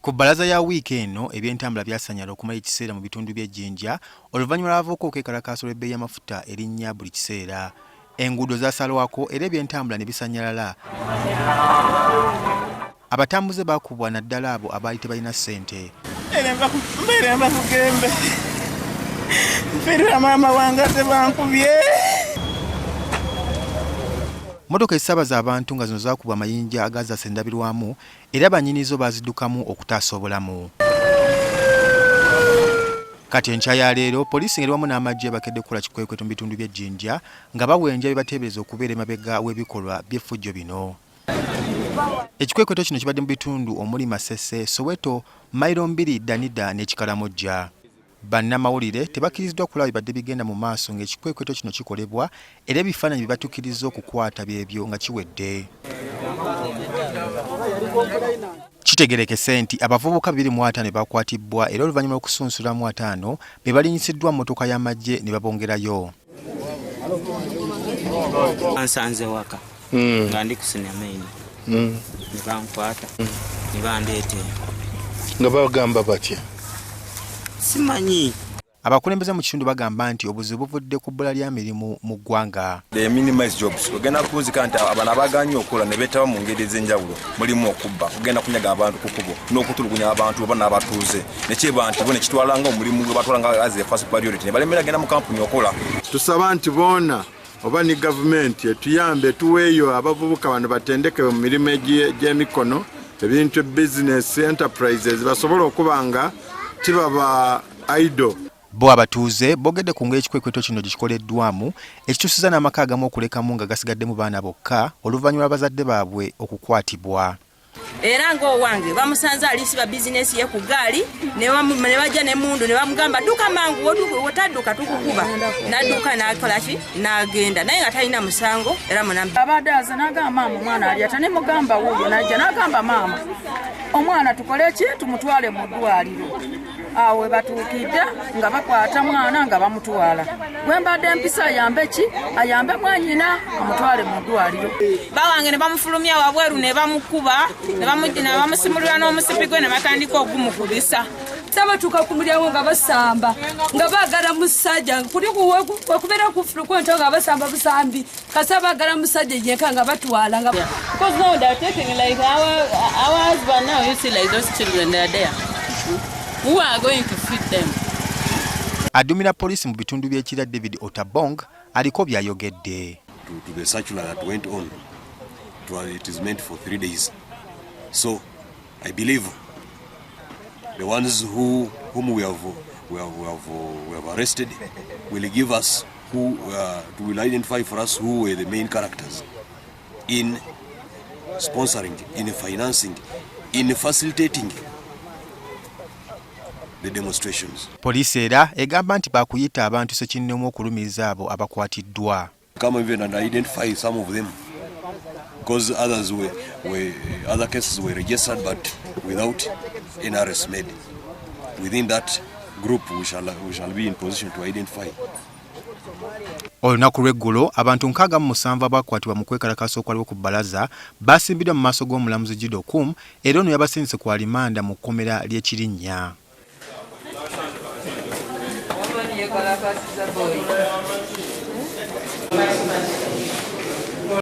Ku bbalaza ya wiiki eno, ebyentambula byasanyala okumala ekiseera mu bitundu by'e Jinja oluvannyuma lw'abavubuka okwekalakaasa olw'ebbeeyi y'amafuta erinnya buli kiseera. Enguudo zaasalwako era ebyentambula ne bisanyalala. Abatambuze baakubwa naddala abo abaali tebalina ssente. Mbeera nva kugembe nfiirira maama wange ate bankubye. Mmotoka ezisaabaza abantu nga zino zaakubwa amayinja agaazasa endabirwamu era bannyini zo baaziddukamu okutaasa obulamu. Kati enkya ya leero poliisi ng'eri wamu n'amagye bakedde kukola kikwekweto mu bitundu by'e Jinja nga bawenja be bateebereza okubeera emabega w'ebikolwa by'effujjo bino. Ekikwekweto kino kibadde mu bitundu omuli Masese, Soweto, Mayiro Mbiri, Danida n'e Kikalamojja. Bannamawulire tebakkiriziddwa kulaba bibadde bigenda mu maaso ng'ekikwekweto kino kikolebwa era ebifaananyi bye batukkirizza okukwata byebyo nga kiwedde. Kitegerekese nti abavubuka 25 bakwatibbwa era oluvannyuma lw'okusunsulamu 50 be balinyisiddwa mmotoka y'amagye ne babongerayo. Ansanze waka nga ndi ku sinema eno ne bankwata ne bandeeta eno. Nga bagamba batya? Simanyi. Abakulembeze mu kitundu bagamba nti obuzibu buvudde ku bbula lya mirimu mu ggwanga. They minimize jobs. Ogenda kunzika nti abano abaganye okukola ne beetaba mu ngeri ez'enjawulo mulimu okubba, okugenda kunyaga abantu ku kkubo n'okutulugunya abantu oba n'abatuuze ne kiba nti bo ne kitwala nga omulimu gwe batwala nga as a first priority ne balemera genda mu kampuni okola. Tusaba nti boona oba ni gavumenti etuyambe etuweeyo abavubuka bano batendekebwe mu mirimu egy'emikono, ebintu business enterprises basobole okuba nga tibaba idle. Bo abatuuze boogedde ku ngeri ekikwekweto kino gye kikoleddwamu ekituusizza n'amaka agamu okulekamu nga gasigaddemu baana bokka oluvannyuma lw'abazadde baabwe okukwatibwa. Era ng'owange bamusanze alisiba bizinesi ye ku ggaali ne bajja n'emmundu ne bamugamba dduka mangu, wotadduka tukukuba. N'adduka n'akola ki n'agenda naye nga talina musango era munambi. Abadde aze n'agamba maama omwana ali ata ne mugamba wuuyo n'ajja n'agamba maama omwana tukole ki tumutwale mu ddwaliro. Awo we batuukidde nga bakwata mwana nga bamutwala. Gwe mbadde mpisa ayambe ki ayambe mwannyina amutwale mu ddwaliro. Bawange ne bamufulumya wabweru ne bamukuba ne bamusimulira n'omusipi gwe ne batandika ogumukubisa. Batuuka ku mulyango nga basamba nga baagala musajja kuli wekubeera kufulukwento nga basamba busambi kasa baagala musajja yenka nga batwala nga Because now they are taking like our husband now, you see like those children they are there. Who are going to feed them? Adumira poliisi mu bitundu by'e Kira David Otabong aliko by'ayogedde. To the circular that went on, it is meant for 3 days. So I believe the ones whom we have arrested will give us who will identify for us who were the main characters in sponsoring, in financing, in facilitating the demonstrations. Poliisi era egamba nti baakuyita abantu ssekinnoomu okulumiriza abo abakwatiddwa. Come even and identify some of them, because other cases were registered but without any arrest made. Within that group we shall be in position to identify. Olunaku lw'eggulo abantu 67 abakwatibwa mu kwekalakaasa okwaliwo ku bbalaza basimbiddwa mu maaso g'omulamuzi Jude Okum era ono yabasindise ku alimanda mu kkomera ly'e Kirinnya.